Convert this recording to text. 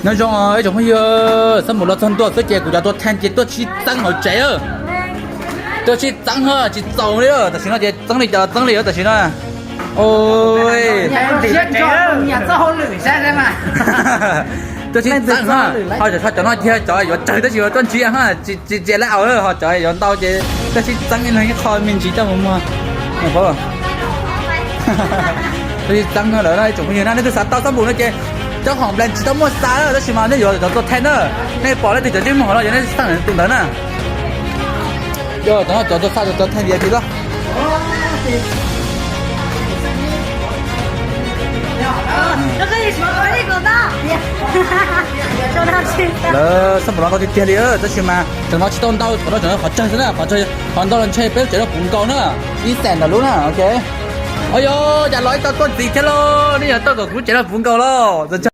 Nyob zoo ib tsoom phooj ywg, xab npum los txog ntua xwb ces kuv cov tua thej ces tuaj sib txeeb hauv tsev. Tuaj sib txeeb ho tsis txaus li, tam sim no ces txeeb li cas los txeeb li tam sim no. Tuaj sib txeeb ho, ho cov no ces cov yuav tsawg tab sis tuaj ntsib ho tsis laib aus, ho cov yuav ntau ces tuaj sib txeeb ib leeg ib qho me ntsis coj mus muag. Tuaj sib txeeb lawm no ib tsoom phooj ywg na, nej twg xav tau xab npum no ces cov khoom plan tsis tau muaj xa lawm tab sis mas nej yuav cov tua thej na, nej pom leej twg cov ntsej muag hov no yog nej xeeb tus ntawd na. Cov no cov tua xa cov thej V I P loj. Lawv xab npum los ntau tiag tiag li tab sis mas tseem no tsis tau ntau, tseem no tseem qhov tsawg xwb na, qhov ntau los ntshe peb lub tsev no puv nkaus na, ib xees ntawm lub na, ok. Ua yog cas los ib tau tuaj ntxiv thiab lauj, nej yog tuaj kom kuv lub tsev no puv nkaus lauj.